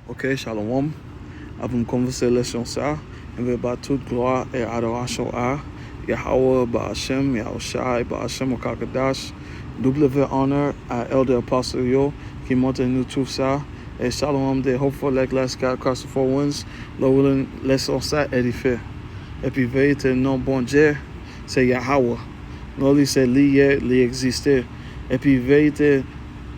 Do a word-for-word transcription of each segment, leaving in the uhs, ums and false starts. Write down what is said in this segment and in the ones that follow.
Ok, shalom. Avan m kòmanse leson sa, m vle ba tout glwa e adorasyon a Yahweh Ba'ashem, Yahushai Ba'ashem Ukakadash, double honor a Elder Apostle yo ki monte nou twouv sa, e shalom de Hope for Lake Alaska across the four winds, lè w leson sa edifye. Epi verite non Bondye se Yahweh. Non li se li ye, li egziste. Epi verite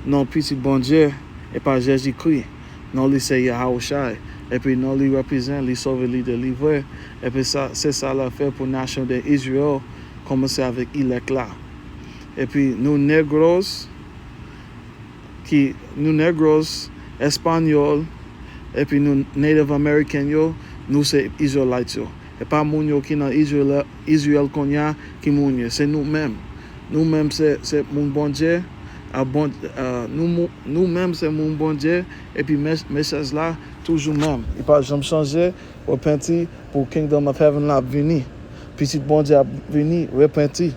non Pitit Bondye, e pa Jezikri. Non li se Yahushai. Epi non li reprezante, li sove, li delivre. Epi sa, se sa l ap fè pou nasyon de Izrayèl, kòmanse avèk elèk la. Epi nou Negros, ki, nou Negros, Espanyòl, epi nou Native American yo, nou se Israelites yo. E pa moun yo ki nan Izrayèl, Izrayèl kounye a ki moun yo. Se nou menm. Nou menm se, se moun Bondye. A bon, a, nou, mou- nou menm se moun Bondye. Epi mes- mesaj la toujou menm. Li pa janm chanje. Repenti pou Kingdom of Heaven la ap vini. Pitit Bondye ap vini. Repenti.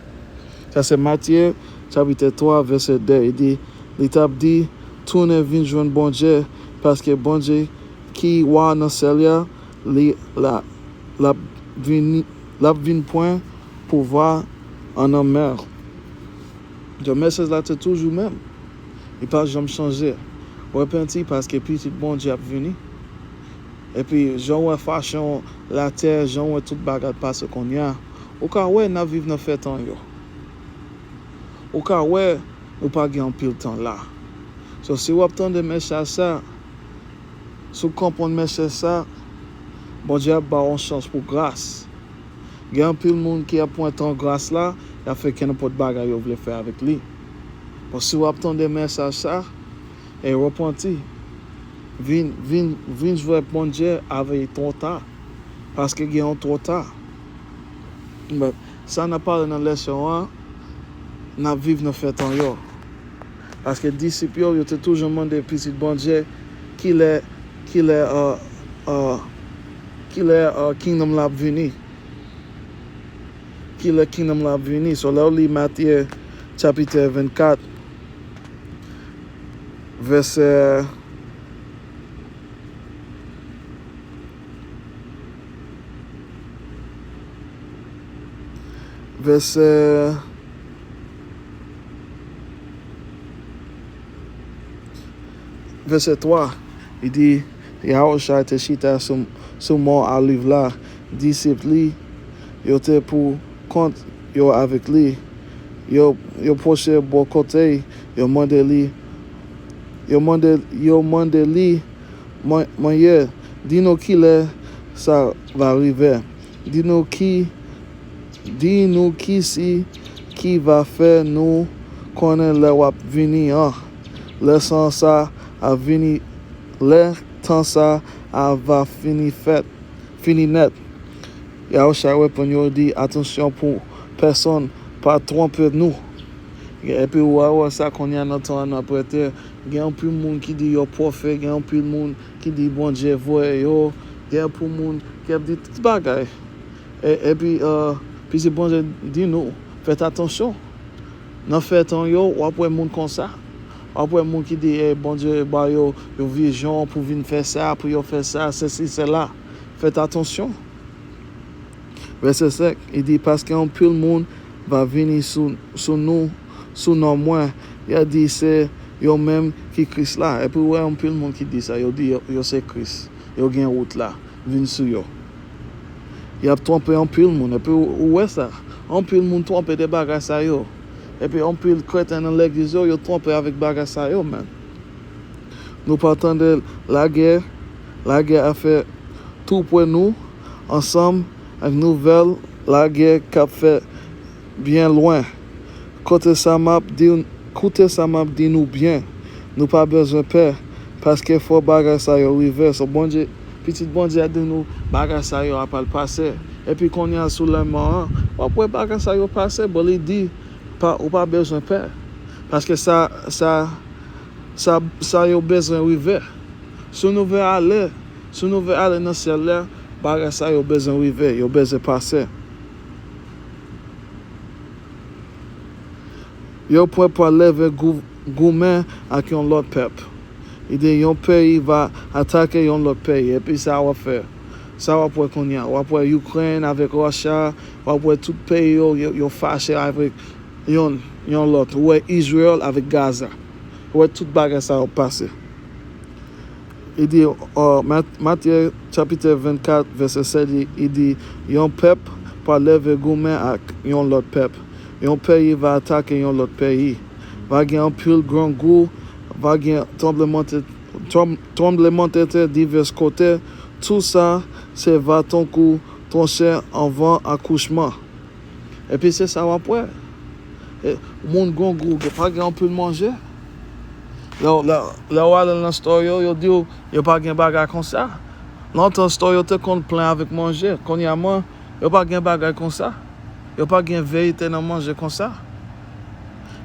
Sa se Matye, chapit twa, vèsè de. Li di, li t ap di, tounen vin jwenn Bondye, paske Bondye ki wa nan syèl la, li la, l ap vini, l ap vin pran pouvwa an nan men l. Donk, mesaj la te toujou menm. Li pa janm chanje. Repenti, paske Pitit Bondye ap vini. Epi, jan w wè fashion latè, jan w wè tout bagay pase kounye a, ou ka wè n ap viv nan fè tan yo. Ou ka wè nou pa gen anpil tan la. So, si w ap tande mesaj sa, si w konprann mesaj sa, Bondye ap ba w yon chans pou gras. Gen anpil moun ki ap pran tan gras la, y ap fè kenenpòt bagay yo vle fè avèk li. Bon, si w ap tande mesaj sa, e repenti, vin, vin, vin jwenn Bondye avan li twò ta. Paske gen yon twò ta. But sa n ap pale nan leson an, n ap viv nan fè tan yo. Paske disip yo, yo te toujou mande Pitit Bondye, kilè, kilè, uh, uh, kilè, uh, Kingdom la ap vini. Kilè Kingdom la ap vini. So, lè w li Matye, chapit vennkat, vèsè, vèsè, vèsè twa, li di, Yahushua te chita sou, sou mòn Oliv la. Disip li yo te pou kont yo avèk li. Yo, yo pwoche bò kote l, yo mande li, yo mande, yo mande li, "Mwen, mwen ye, di nou kilè sa va rive. Di nou ki, di nou ki si ki va fè nou konnen lè w ap vini an. Lè tan sa a vini, lè tan sa a va fini fèt, fini nèt." Yahushua reponn yo, di, "Atansyon pou pèsonn pa twonpe nou." Epi w a wè sa kounye a nan tan an n ap rete. Gen anpil moun ki di yo pwofèt, gen anpil moun ki di Bondye voye yo, gen anpil moun ki ap di tout bagay. E, epi, uh, Pitit Bondye di nou, fèt atansyon. Nan fè tan yo, w ap wè moun konsa. W ap wè moun ki di, e, Bondye ba yo yon vizyon pou vin fè sa, pou yo fè sa, sesi, sela. Fèt atansyon. Vèsè senk, li di, "Paske anpil moun va vini sou, sou nou, sou non mwen, y a di se yo menm ki Kris la." Epi w wè anpil moun ki di sa, yo di yo, yo se Kris, yo gen wout la, vin sou yo. Y ap twonpe anpil moun, epi w, w wè sa. Anpil moun twonpe de bagay sa yo. Epi anpil kreten nan legliz yo, yo twonpe avèk bagay sa yo menm. Nou pa tande lagè, lagè a fè tou pre nou, ansanm ak nouvèl lagè k ap fèt byen lwen. Koute sa m ap di, koute sa m ap di nou byen. Nou pa bezwen pè, paske fò bagay sa yo rive. So, Bondye, Pitit Bondye a di nou bagay sa yo ap al pase. Epi kounye a sou lèman an, w ap wè bagay sa yo pase, bon, li di, pa, ou pa bezwen pè. Paske sa, sa, sa, sa yo bezwen rive. Si nou vle ale, si nou vle ale nan syèl la, bagay sa yo bezwen rive, yo bezwen pase. Yo pwè pral leve gou-, goumen ak yon lòt pèp. Li di yon peyi va atake yon lòt peyi. Epi sa w ap fè. Sa w ap wè kounye a. W ap wè Ukraine avèk Russia. W ap wè tout peyi yo, yo, yo fache avèk yon, yon lòt. Ou wè Israel avèk Gaza. Ou wè tout bagay sa yo pase. Li di, uh, Mat- Matye chapit vennkat, vèsè sèt, li, li di, yon pèp pral leve goumen ak yon lòt pèp. Yon peyi va atake yon lòt peyi. Va gen anpil grangou, va gen tranblemanntè, tranb- tranblemanntè divès kote. Tou sa se va tankou twonche anvan akouchman. Epi se sa w ap wè. E, moun grangou, gen- pa gen anpil manje. Lè, lè, lè w ale nan store yo, yo di w, yo pa gen bagay konsa. Lontan store yo te konn plen avèk manje. Kounye a, man, yo pa gen bagay konsa. Yo pa gen verite nan manje konsa.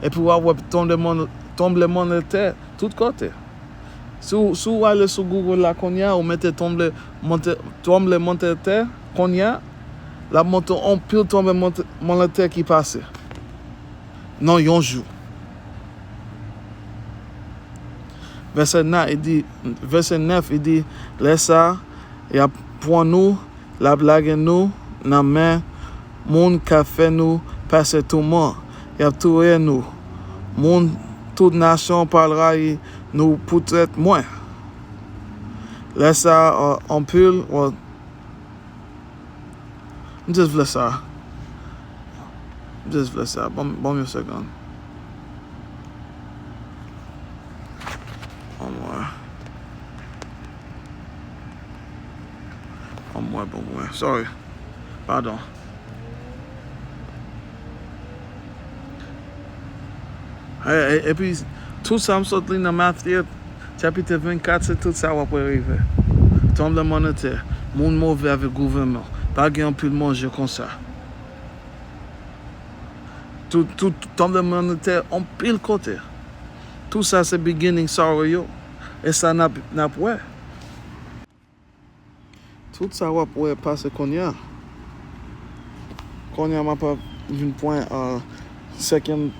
Epi w ap wè tonbleman, tonblemanntè tout kote. Si w, si w ale sou Google la kounye a, ou mete tonble- monte- tonblemanntè kounye a, l ap montre anpil tonblemanntè ki pase nan yon jou. Vèsè nèf, li di, vèsè nèf, li di, lè sa, y ap pran nou, l ap lage nou nan men moun k ap fè nou pase touman. Y ap touye nou. Moun tout nasyon pral rayi nou poutèt mwen. Lè sa, uh, anpil, well, m just vle sa. M just vle sa. Ban m, ban m yon segonn. Anmwey. Anmwey, bon, mwen. Sorry. Padon. E, e, epi, tout sa m sot li nan Matye, chapit vennkat, se tout sa w ap wè rive. Tranblemanntè, moun move avèk gouvènman. Pa gen anpil manje konsa. Tout, tout tranblemanntè, anpil kote. Tout sa se beginning sorrow yo. E sa n ap, n ap wè. Tout sa w ap wè pase kounye a. Kounye a, m ap vin pran, uh, second,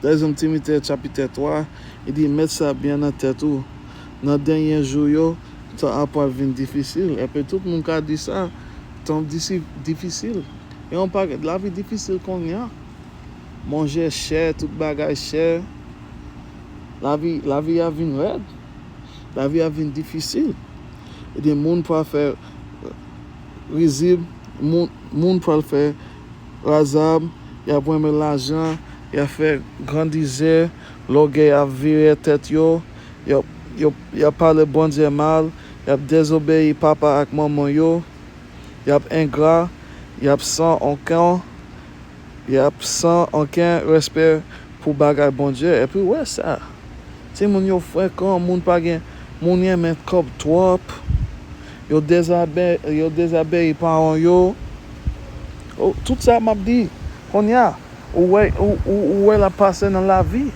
dezyèm Timote chapit twa, li di, met sa byen nan tèt ou. Nan dènye jou yo, tan an pral vin difisil. Epi tout moun ka di sa, tan disi- difisil. E yon pakèt, lavi difisil kounye a. Manje chè, tout bagay chè. Lavi, lavi a vin rèd. Lavi a vin difisil. Ebyen, moun pral fè rizib, moun, moun pral fè razab, y ap renmen lajan, y ap fè grandizè, lògèy ap vire tèt yo, y ap, y ap, y ap pale Bondye mal, y ap dezobeyi papa ak manman yo, y ap engra, y ap san okenn, y ap san okenn respè pou bagay Bondye. Epi w wè sa. Timoun yo frekan, moun pa gen, moun renmen kòb twòp. Yo dezabe-, yo dezabeyi paran yo. O, tout sa m ap di, kounye a, ou wè, ou, ou, ou wè l ap pase nan lavi.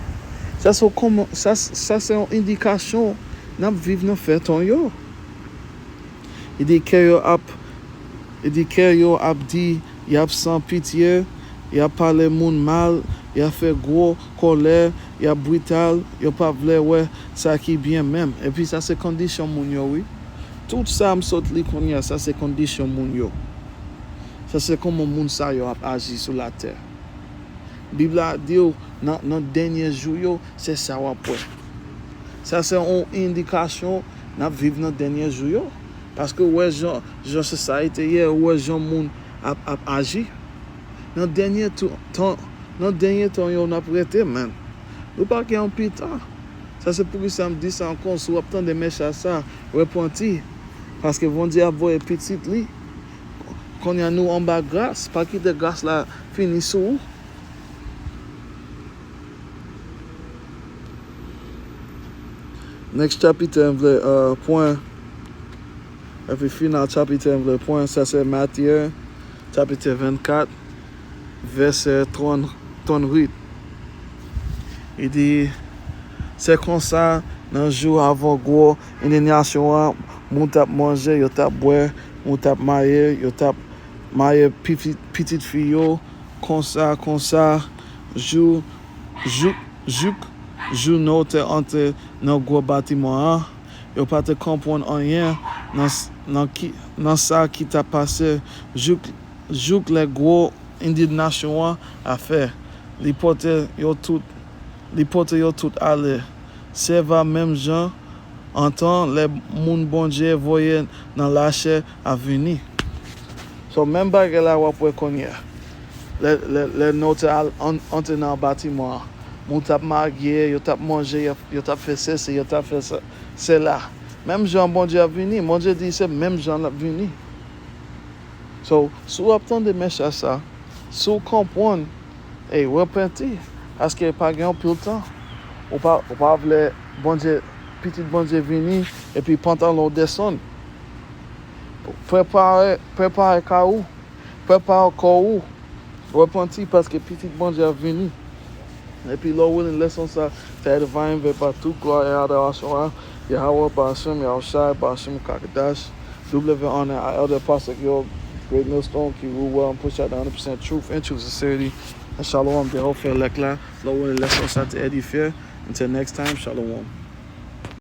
Sa se kòman, sa, sa se yon endikasyon n ap viv nan fè tan yo. Li di kè yo ap, li di kè yo ap di, y ap san pitye, y ap pale moun mal, y ap fè gwo kòlè, y ap brital, yo pa vle wè sa ki byen menm. Epi sa se kondisyon moun yo, wi. Tout sa m sot li kounye a, sa se kondisyon moun yo. Sa se kòman moun sa yo ap aji sou latè. Bib la di w nan, nan dènye jou yo, se sa w ap wè. Sa se yon endikasyon n ap viv nan dènye jou yo. Paske w wè jan, jan sosyete ye, w wè jan moun ap, ap aji. Nan dènye tou- tan, nan dènye tan yo n ap rete, man. Nou pa gen anpil tan. Sa se poukisa m di sa ankò, si w ap tande mesaj sa, repanti. Paske Bondye ap voye pitit li. Kounye a nou anba gras, pa kite gras la fini sou ou. Next chapit m vle, uh, pran, epi final chapit m vle pran, sa se Matye, chapit vennkat, vèsè trant, trannwit. Li di, se konsa, nan jou avan gwo endiyasyon an, moun t ap manje, yo t ap bwè, moun t ap marye, yo t ap marye pitit, pitit fi yo, konsa, konsa, jou, jouk, jouk jou nou te antre nan gwo batiman an, yo pa te konprann anyen nan, nan, ki, nan sa ki t ap pase jouk, jouk lè gwo endinasyon an a fè. Li pote yo tout, li pote yo tout ale. Se va menm jan antan lè moun Bondye voye nan lachè a vini. So, menm bagay la w ap wè kounye a. Lè, lè, lè nou te al an, antre nan batiman an, moun t ap magye, yo t ap manje, yo, yo t ap fè sesi, yo t ap fè sa, sela. Menm jan Bondye ap vini, Bondye di se menm jan l ap vini. So, si w ap tande mesaj sa, si w konprann, ey, repanti, paske pa gen anpil tan. Ou pa, ou pa vle Bondye, pitit Bondye vini, epi pantalon w desann. Prepare, prepare kay ou, prepare kò ou, repanti, paske pitit Bondye ap vini. Epi lè w li leson sa, fè divine ve pa tout glwa e adorasyon a Yahweh Bashim, Yahushai Bashim Kakadash, W N A, Elder Pastor Yob, Great Millstone, ki will well and push out the hundred percent truth and true sincerity. And shalom, the whole fair lek la. Lè w li leson sa te edifye. Until next time, shalom.